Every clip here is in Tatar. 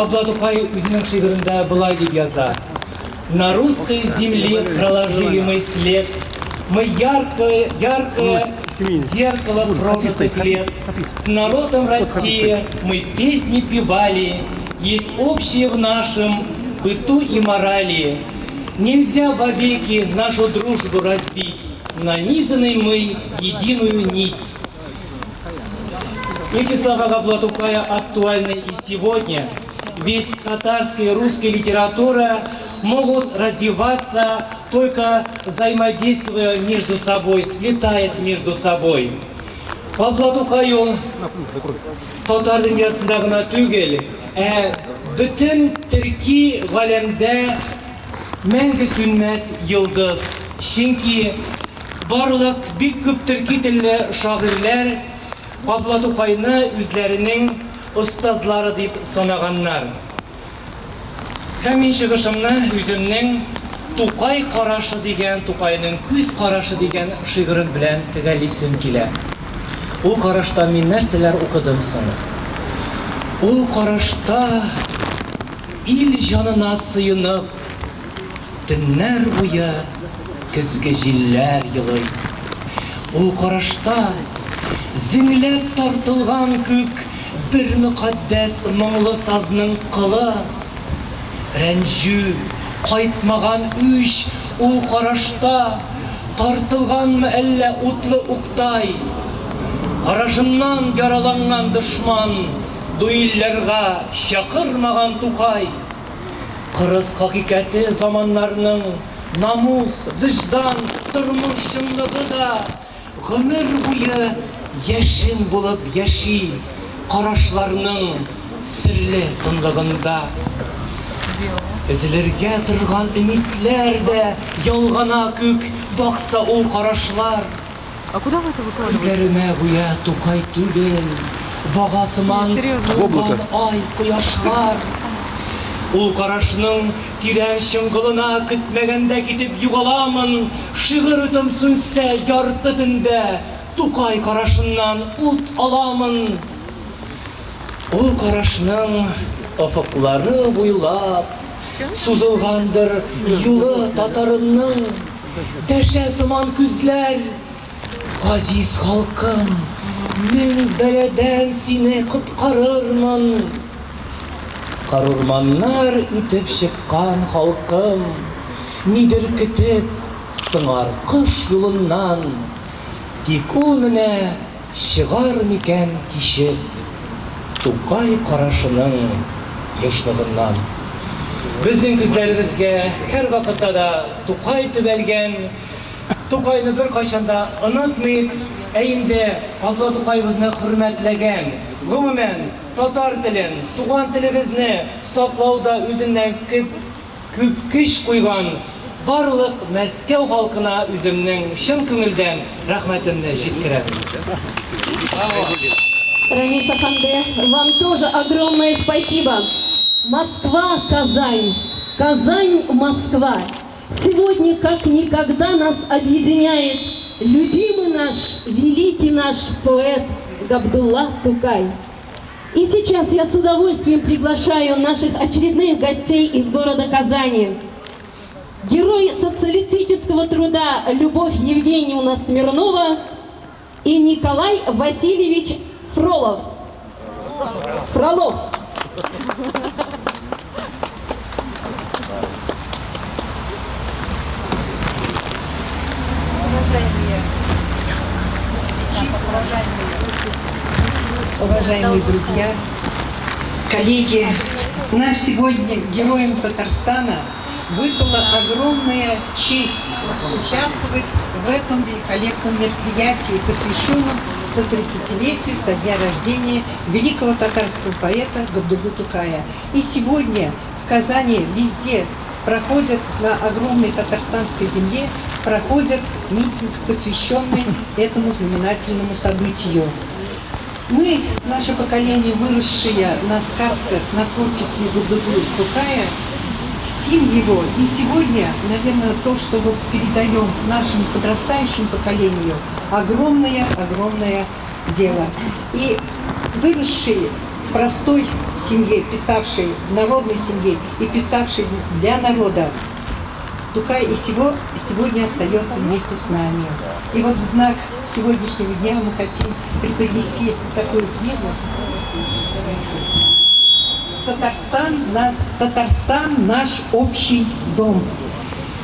Габдулла Тукай үзенең шигырендә болай дип яза: На русской земле проложили мы след, мы яркое, яркое зеркало прожитых лет. С народом России мы песни певали, есть общее в нашем быту и морали. Нельзя вовеки нашу дружбу разбить, нанизаны мы единую нить. Эти слова Габдулла Тукая актуальны и сегодня, ведь татарская и русская литература могут развиваться только взаимодействуя между собой, сплетаясь между собой. Габдулла Тукай ул татар дөньясында гына түгел, ә бөтен төрки галәмдә мәңге сүнмәс йолдыз. Чөнки барлык бик күп төрки телле шагыйрьләр Габдулла Тукайны үзләренең остазлары дип санаганнар. Һәм мин чыгышымны үземнең Тукай карашы дигән, Тукайның күз карашы дигән шигырем белән төгәллисем килә. Ул карашта мин нәрсәләр укыдым соң? Ул карашта ил җанына сыенып, Төннәр буе көзге җилләр елый. Ул карашта, зеңләп тартылган күк бер мөкатдәс моңлы сазның кылы. Рәнҗү, кайтмаган үч ул карашта, тартылганмы әллә утлы уктай? Карашыннан яраланган дошман дуэльләргә чакырмаган Тукай. Кырыс хакыйкате заманнарның, намус, вөҗдан, тормыш чынлыгы да гомер буе яшен булып яши карашларның серле тынлыгында. Өзелергә торган өмитләр дә ялгана күк бакса ул карашлар. Күзләремә гүя Тукай түгел, бага сыман тулган ай, кояшлар. Ул карашның тирән чоңгылына көтмәгәндә китеп югаламын, шигырь утым сүнсә ярты төндә, Тукай карашыннан ут аламын. Ул карашның офыклары буйлап сузылгандыр юлы татарымның. Дәшә сыман күзләр, Газиз халкым, мең бәладән сине коткарырмын. Карурманнар үтеп чыккан халкым, Нидер көтеп, сыңар кош юлыннан. Тик ул менә Чыгар микән кичеп Тукай карашының ешлыгыннан? Безнең күзләребезгә һәрвакытта да Тукай төбәлгән. Тукайны беркайчан да онытмыйк. Ә инде Габдулла Тукаебызны хөрмәтләгән, гомумән, татар телен, туган телебезне саклауда үзеннән күп Күп көч куйган барлык Мәскәү халкына үземнең чын күңелдән рәхмәтемне җиткерәм. Рамис әфәнде, вам тоже огромное спасибо! Москва, Казань, Казань, Москва! Сегодня как никогда нас объединяет любимый наш, великий наш поэт Габдулла Тукай. И сейчас я с удовольствием приглашаю наших очередных гостей из города Казани. Герой социалистического труда Любовь Евгеньевна Смирнова и Николай Васильевич Фролов. Фролов. Уважаемые москвичи, уважаемые друзья, коллеги, нам сегодня, героям Татарстана, выпала огромная честь участвовать в этом великолепном мероприятии, посвященном 130-летию со дня рождения великого татарского поэта Габдуллы Тукая. И сегодня в Казани везде проходят на огромной татарстанской земле, проходят митинг, посвященный этому знаменательному событию. Мы, наше поколение, выросшее на сказках, на творчестве Габдуллы Тукая, чтим его. И сегодня, наверное, то, что вот передаем нашему подрастающему поколению, огромное-огромное дело. И выросшие В простой семье, писавшей, в народной семье и писавшей для народа, Тукай и сегодня остается вместе с нами. И вот в знак сегодняшнего дня мы хотим преподнести такую книгу «Татарстан, Татарстан – наш общий дом».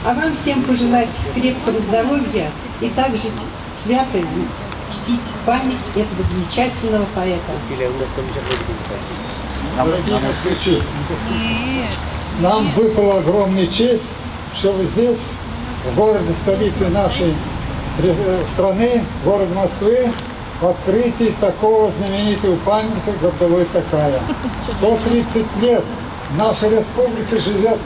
А вам всем пожелать крепкого здоровья и также свято чтить память этого замечательного поэта. Дорогие москвичи, нам выпала огромная честь, чтобы здесь, в городе столице нашей страны, город Москвы, в открытии такого знаменитого памятника Габдуллы Тукая. 130 лет наша республика живет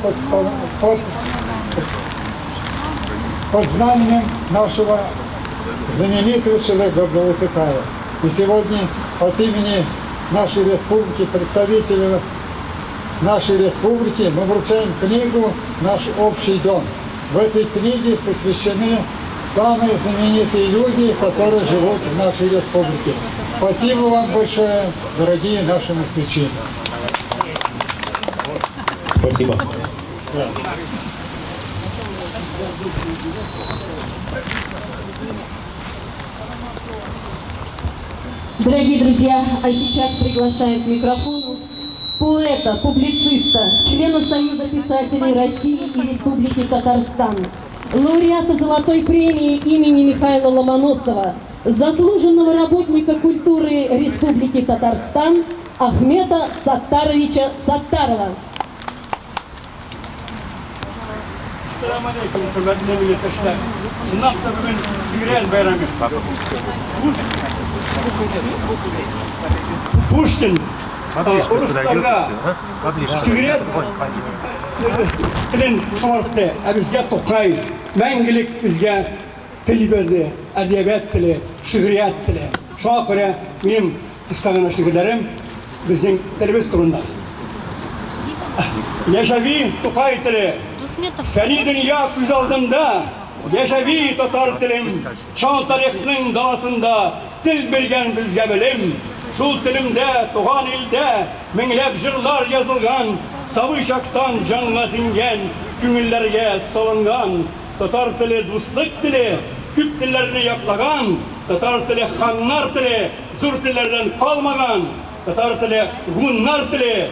под знаменем нашего знаменитого человека Габдуллы Тукая. И сегодня от имени нашей республики, представителей нашей республики, мы вручаем книгу «Наш общий дом». В этой книге посвящены самые знаменитые люди, которые живут в нашей республике. Спасибо вам большое, дорогие наши москвичи. Спасибо. Да. Дорогие друзья, а сейчас приглашаем к микрофону поэта, публициста, члена Союза писателей России и Республики Татарстан, лауреата Золотой премии имени Михаила Ломоносова, заслуженного работника культуры Республики Татарстан Ахмета Саттаровича Саттарова. Әссәламү галәйкүм, хөрмәтле милләттәшләр. Чынлап та бүген Шигърият бәйрәме. Пушкин урысларга шигърият телен шомартты, ә безгә Тукай мәңгелек безгә тел бирде, әдәбият теле, шигърият теле. Шуңа күрә минем кыска гына шигырьләрем безнең телебез турында. Яшәви Тукай теле, фәни дөнья күз алдымда, яшәви татар телем, чал тарихның даласында тел биргән безгә белем. Шул телемдә, туган илдә меңләп җырлар язылган, сабый чактан җанга сеңгән, күңелләргә салынган. Татар теле дуслык теле, күп телләрне яклаган, татар теле ханнар теле, зур телләрдән калмаган, татар теле гуннар теле,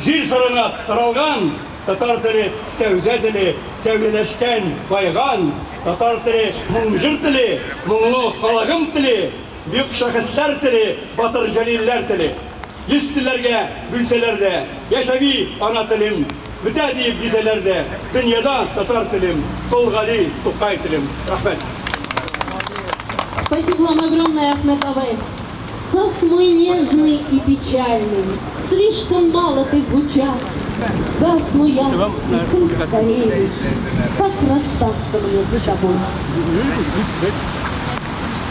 җир шарына таралган, татар теле сәүдә теле, сәүдәләшкән, байган, татар теле моң җыр теле, моңлы халыгым теле, бөек шәхесләр теле, батыр җәлилләр теле. Йөз телләргә бүлсәләр дә, яшәви ана телем, бетә диеп дисәләр дә, дөньяда татар телем, Кол Гали, Тукай телем. Рәхмәт. Спасибо вам огромное, Ахмед абый. Саз мой нежный и печальный, слишком мало ты звучал. Гасну я, и ты стареешь. Как расстаться мне с тобой?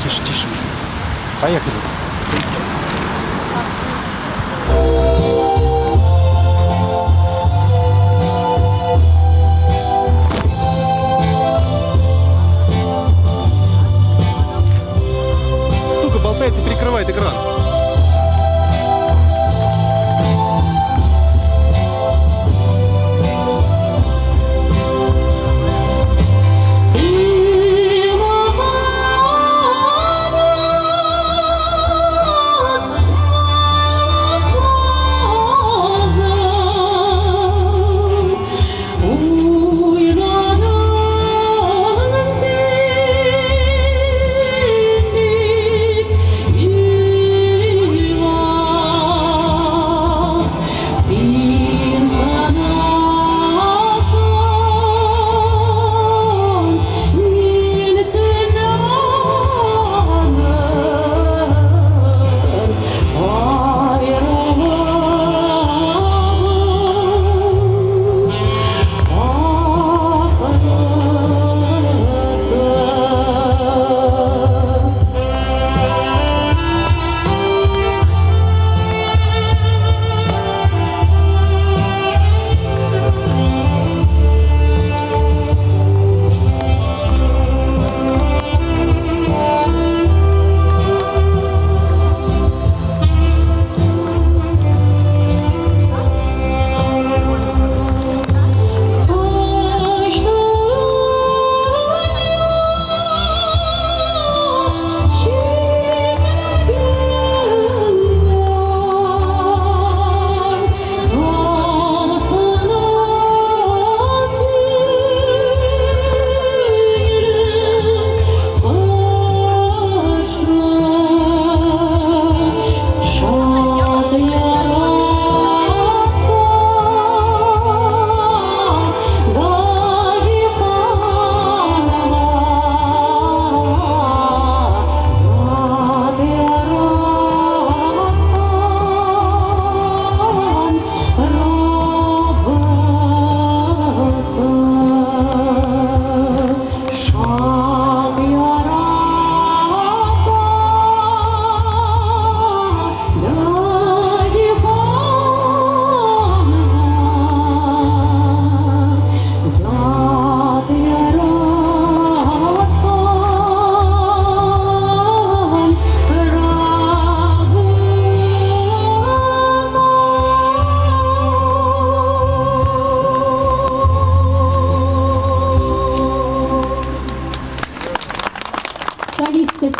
Тише, тише. Поехали. Штука болтает и перекрывает экран.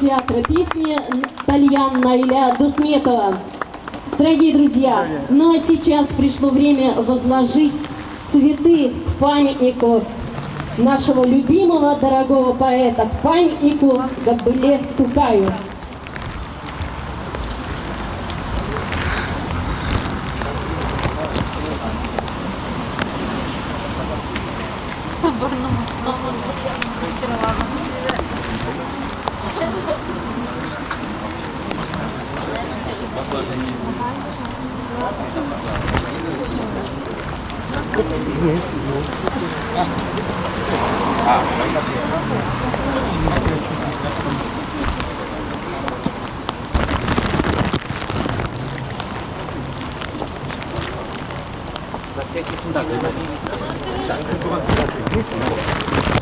театра песни Тальян Наиля Дусметова. Дорогие друзья, ну а сейчас пришло время возложить цветы к памятнику нашего любимого дорогого поэта, к памятнику Габдулле Тукаю. На всякий случай.